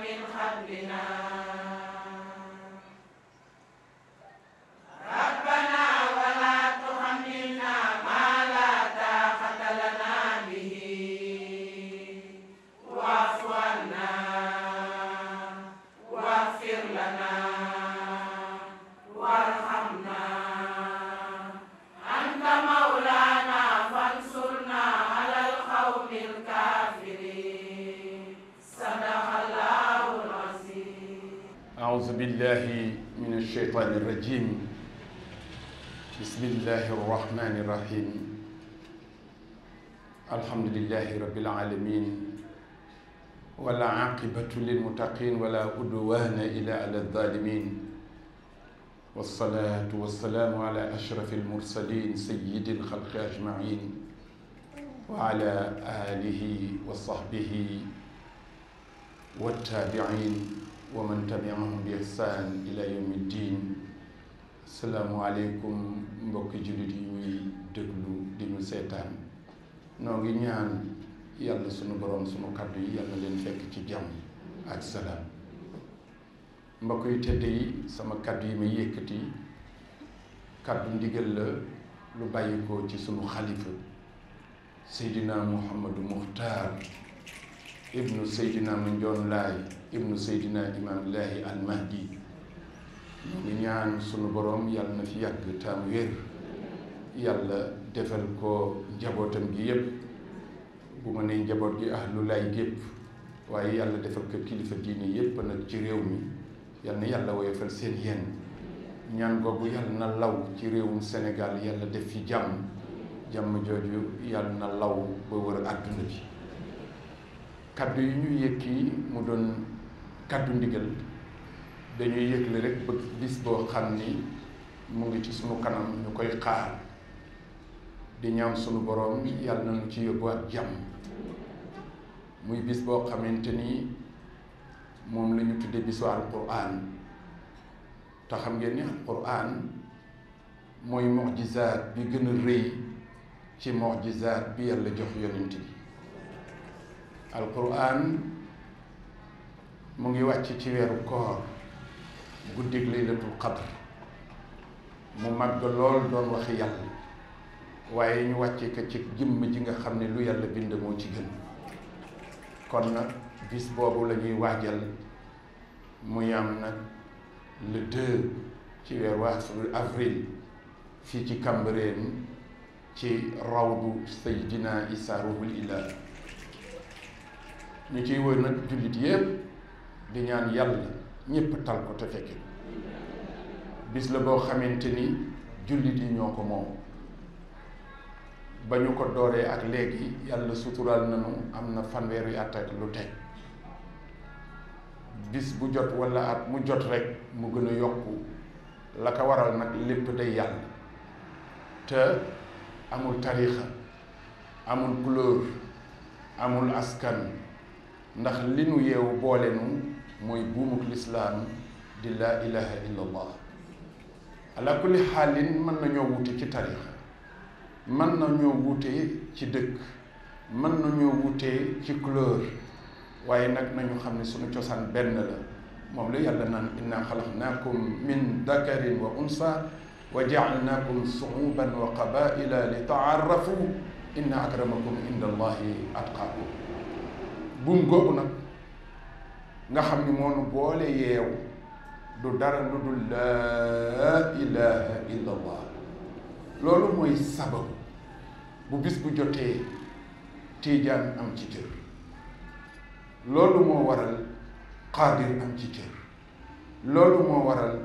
من قبلنا ربنا ولا تحملنا ما لا طاقة لنا به واعف عنا واغفر لنا وارحمنا أنت مولانا فانصرنا على القوم الكافرين صدق الله العظيم. أعوذ بالله من الشيطان الرجيم. بسم الله الرحمن الرحيم. الحمد لله رب العالمين ولا عاقبة للمتقين ولا عدوان إلا على الظالمين والصلاة والسلام على أشرف المرسلين سيد الخلق أجمعين وعلى آله وصحبه والتابعين ومن تبعهم بإحسان إلى يوم الدين. asalaamualeykum mbokki jullit yi ñuy déglu di ñu seetaan noo ngi ñaan yàlla sunu borom sunu kàddu yi yàlla leen fekk ci jàmm ak salaam. mbokk yu tedd yi, sama kàddu yi may yëkkati kàddu ndigal la lu bàyyi ko ci sunu xalifa Seydina Mouhamadou Muxtaar ibnu Seydina Mandione Laye ibnu Seydina Imam Laye al Mahdi. ñu ngi ñaan sunu borom yàlla na fi yàgg taam wér, yàlla defal ko njabootam gi yépp, bu ma nee njaboot gi ahlu Laay gépp, waaye yàlla defal ko kilifa diine yépp nag ci réew mi. yàlla na yàlla woyofal seen yéen. ñaan googu yàlla na law ci réewum Sénégal, yàlla def fi jàmm jooju yàlla na law ba wër àdduna bi. kaddu yi ñu yëkki mu doon kaddu ndigal, dañuy yëgle rek bëgg bis boo xam ni mu ngi ci sunu kanam, ñu koy xaar di ñaan sunu borom yàlla na ñu ci yóbbu ak jàmm. muy bis boo xamante ni moom la ñu tudde bisu alquran. te xam ngeen ni alquran mooy mujizaat bi gën a rëy ci mujizaat bi yàlla jox yonent bi. alquran mu ngi wàcc ci weeru koor, guddig laylatul qadr, mu màgg lool doon waxi yàlla, waaye ñu wàcce ko ci jëmm ji nga xam ne lu yàlla bind moo ci gën. kon nag bis boobu la ñuy waajal, muy am nag le 2 ci weeru avril fii ci Cambérène ci rawdu Seydina Issa Ruhul Ilah. ñu ciy wër nag jullit yépp di ñaan yàlla ñépp tal ko te fekke. bis la boo xamante ni jullit yi ñoo ko moom. ba ñu ko dooree ak léegi yàlla suturaal nañu am na fanweeri at ak lu teg. bis bu jot walla at mu jot rek mu gën a yokku. la ko waral nag lépp day yàlla, te amul tariixa, amul couleur, amul askan, ndax li nu yeewu boole nu mooy buumuk lislaam di laa ilaha illa allah. ala kulli xaalin mën nañoo wute ci tariixa, mën nañoo wute ci dëkk, mën nañoo wute ci couleur, waaye nag nañu xam ne suñu cosaan benn la. moom la yàlla naan inna xalaqnaakum min dakarin wa unsa wa jaalnaakum suuban wa qabaila li taarrafu inna akramakum inda allahi atqaakum. buum googu nag nga xam ni moo nu boole yeew du dara lu dul laa ilaha illa allah. loolu mooy sababu bu bis bu jotee tiijaan am ci cër, loolu moo waral xaadir am ci cër, loolu moo waral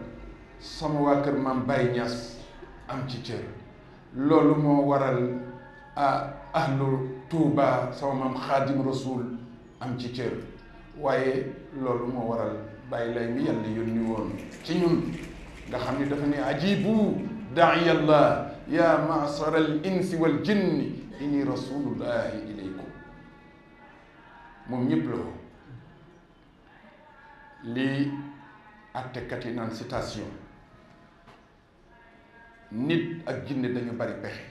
sama waa kër maam Baye Niass am ci cër, loolu moo waral ahlu Tuuba sama maam Xaadim Rasul am ci cër, waaye loolu moo waral Baye Lay mi yàlla yónni woon ci ñun nga xam ni dafa ne ajibu daa'iyallah ya ma'sara al insi wal jinni inni rasulullahi ilaykum. moom ñëpp la ko lii àttekat yi naan citation. nit ak jinne dañu bari pexe,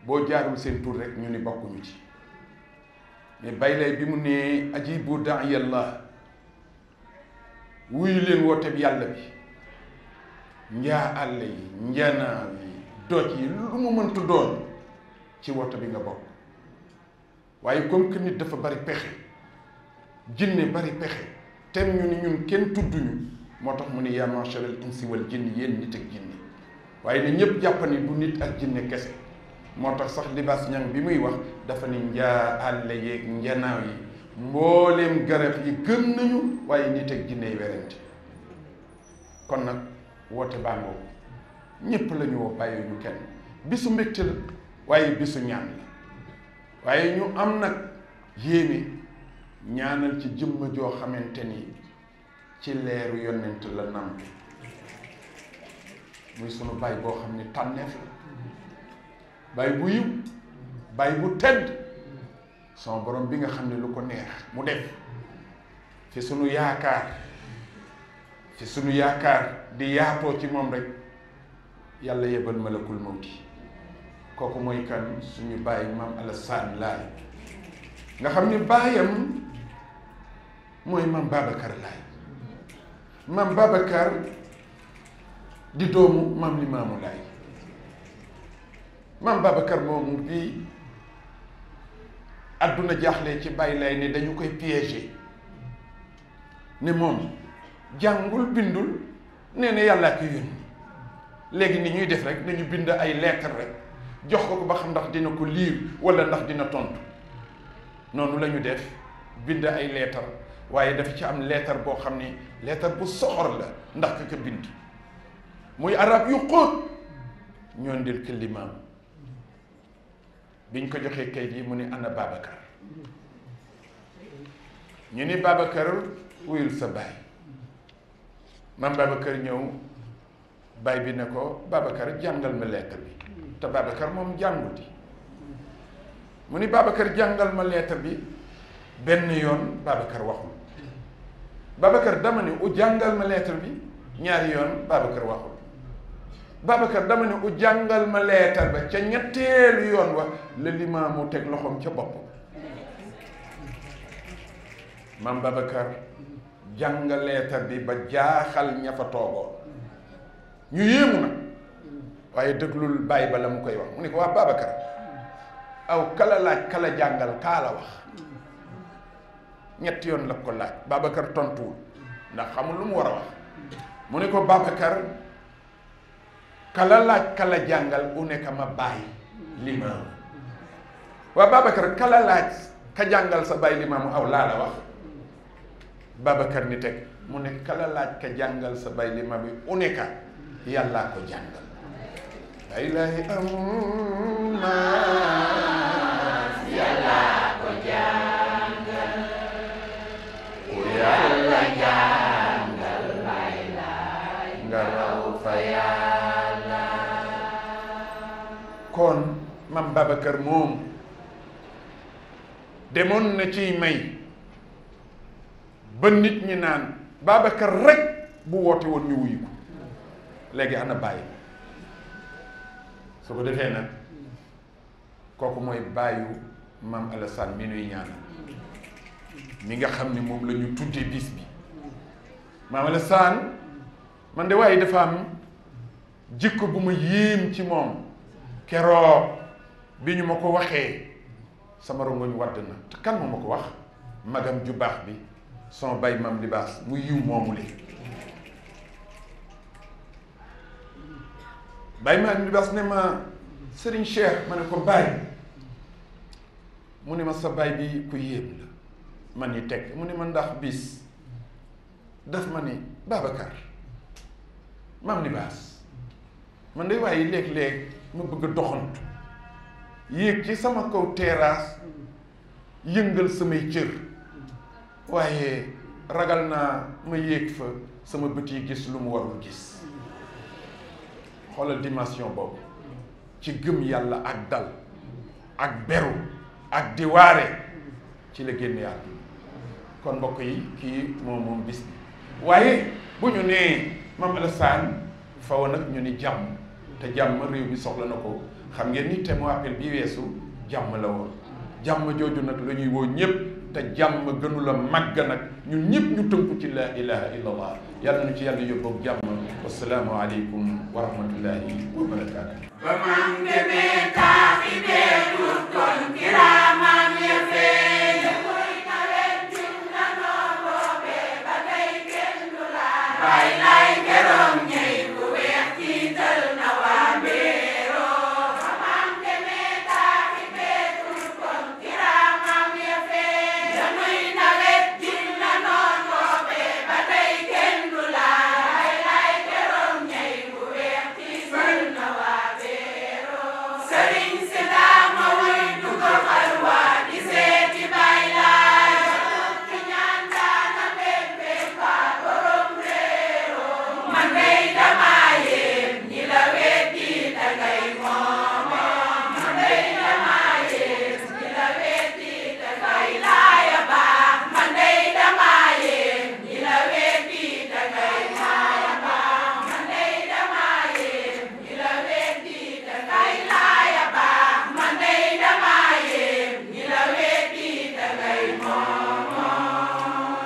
boo jaarul seen tur rek ñu ni bokkuñu ci. mais Baye Lay bi mu nee ajibu daa'iyallah wuyu leen woote bi yàlla bi njaa àll yi njanaaw yi doj yi lu mu mëntu doon ci woote bi nga bokk. waaye comme que nit dafa bari pexe jinne bari pexe tem ñu ni ñun kenn tudduñu moo tax mu ni yaa ma'sharal insi wal jinni yéen nit ak jinne waaye ne ñépp jàpp ni du nit ak jinne kese moo tax sax libaas ñang bi muy wax dafa ni njaa àll yeeg njanaaw yi mbooleem garab yi gëm nañu waaye nit ak jinne yi werante. kon nag woote bàngoo ñépp la ñu woo bàyyi ñu kenn bisu mbégte la waaye bisu ñaan la waaye ñu am nag yéene ñaanal ci jëmm joo xamante ni ci leeru yonent la namp muy sunu baay boo xam ni tànneef la baay bu yiw baay bu tedd sama borom bi nga xam ne lu ko neex mu def fi sunu yaakaar di yaatoo ci moom rek yàlla yebal malakul mawti kooku mooy kan suñu baay maam Alassane Laay nga xam ni baayam mooy maam Babacar Laay maam Babacar di doomu maam Limaamu Laay maam Babacar moomu bii àdduna jaaxle ci Baay Laay ne dañu koy piéger ne moom jàngul bindul nee na yàllaa ko yónni léegi ni ñuy def rek nañu bind ay lettre rek jox ko ba xam ndax dina ko liir walla ndax dina tontu noonu la ñu def bind ay lettre waaye dafa ci am lettre boo xam ni lettre bu soxor la ndax ka ko bind muy arab yu xóot ñoo ndil ko limaam biñ ko joxee kayit yi mu ni ana Babacar ñu ni Babacar wuyul sa baay maam Babacar ñëw baay bi ne ko Babacar jàngal ma lettre bi te Babacar moom jànguti mu ni Babacar jàngal ma lettre bi benn yoon Babacar waxul Babacar dama ne u jàngal ma lettre bi ñaari yoon Babacar waxul Babacar dama ne u jàngal ma lettre ba ca ñetteelu yoon wa la limaamu teg loxoom ca bopp maam Babacar jàng lettre bi ba jaaxal ña fa toogoon ñu yéemu nag waaye dëglul bàyyi ba la mu koy wax mu ne ko waa Babacar aw kala laaj kala jàngal kaa la wax ñetti yoon la ko laaj Babacar tontuwul ndax xamul lu mu war a wax mu ne ko Babacar kala laaj kala jàngal u nekk ma bàyyi limaamu waa Babacar kala laaj ka jàngal sa bàyyi limaamu aw laa la wax Babacar ni teg mu ne kala laaj ka jàngal sa bàyyi limaamu u nekk yàllaa ko jàngal la ilaha amma yàllaa ko jàngal ku yàlla jàngal lay nga raw fa yàlla. kon mam Babacar moom demoon na ciy may ba nit ñi naan Babacar rek bu woote woon ñu wuyu ko léegi ana bàyyi su ko defee nag kooku mooy bàyyu maam Alassane mi nuy ñaanal mi nga xam ni moom la ñu tuddee bis bi maam Alassane man de waaye dafa am jikko bu ma yéem ci moom keroog bi ñu ma ko waxee sama rongoñ wadd na te kan moo ma ko wax magam ju baax bi son bay maam libaas mu yiw moomu le bay maam libaas ne ma Serigne Cheikh ma ne ko baay mu ne ma sa baay bi ku yéem la man ni teg mu ne ma ndax bis daf ma ni Babacar maam libaas man de waaye léeg-léeg ma bëgg a doxantu yéeg ci sama kaw terrasse yëngal samay cër waaye ragal naa ma yéeg fa sama bët yi gis lu mu warul gis xoolal dimension boobu ci gëm yàlla ak dal ak beru ak diwaare ci la génn yàlla kon mbokk yi kii moom bis bi waaye bu ñu nee Mame Alassane faw nag ñu ni jàmm te jàmm réew mi soxla na ko xam ngeen ni thème appel bi weesu jàmm la woon jàmm jooju nag la ñuy woo ñépp te jàmm gënu la màgg nag ñun ñëpp ñu tënku ci la ilaha illa allah yàlla nu ci yàlla yóbbu jàmm wasalaamu aleykum wa rahmatullahi wa barakaatu ba man demee taaxi bee du kon kiraamaan ya feeñ muy nawet jum na noo boobee ba tey kenn du laa bay lay keroog